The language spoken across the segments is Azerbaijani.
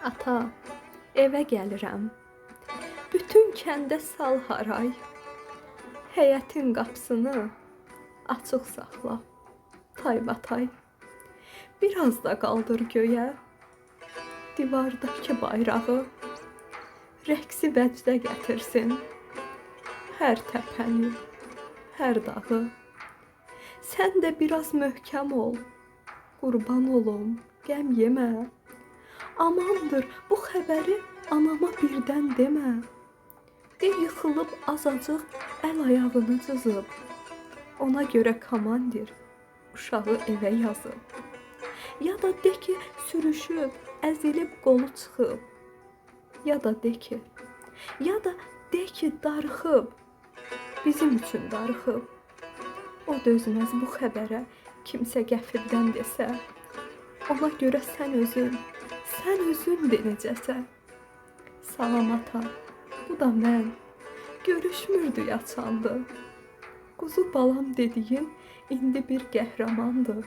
Ata, evə gəlirəm. Bütün kəndə sal haray. Həyətin qapısını açıq saxla. Taybatay. Biraz da qaldır göyə divardakı bayrağı. Rəqsi vəcdə gətirsin hər təpəni, hər dağı. Sən də biraz möhkəm ol. Qurban olum, qəm yemə. Amandır, bu xəbəri anama birdən demə. De yıxılıb azacıq əl ayağını cızıb. Ona görə komandir uşağı evə yazıb. Ya da de ki, sürüşüb, əzilib qolu çıxıb. Ya da de ki, ya da de ki, darıxıb, bizim üçün darıxıb. O dözməz bu xəbərə kimsə qəfildən desə. Ona görə sən özün, sən özün de necəsə. Salam ata, bu da mən. Görüşmürdük açandı. Quzu balam dediyin indi bir qəhrəmandır.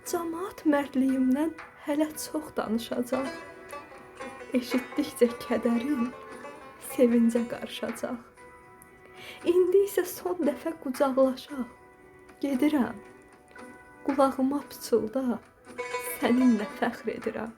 Camaat mərdliyimdən hələ çox danışacaq. Eşitdikcə kədərim sevincə qarışacaq. İndi isə son dəfə qucaqlaşaq. Gedirəm. Qulağıma pıçılda, səninlə fəxr edirəm.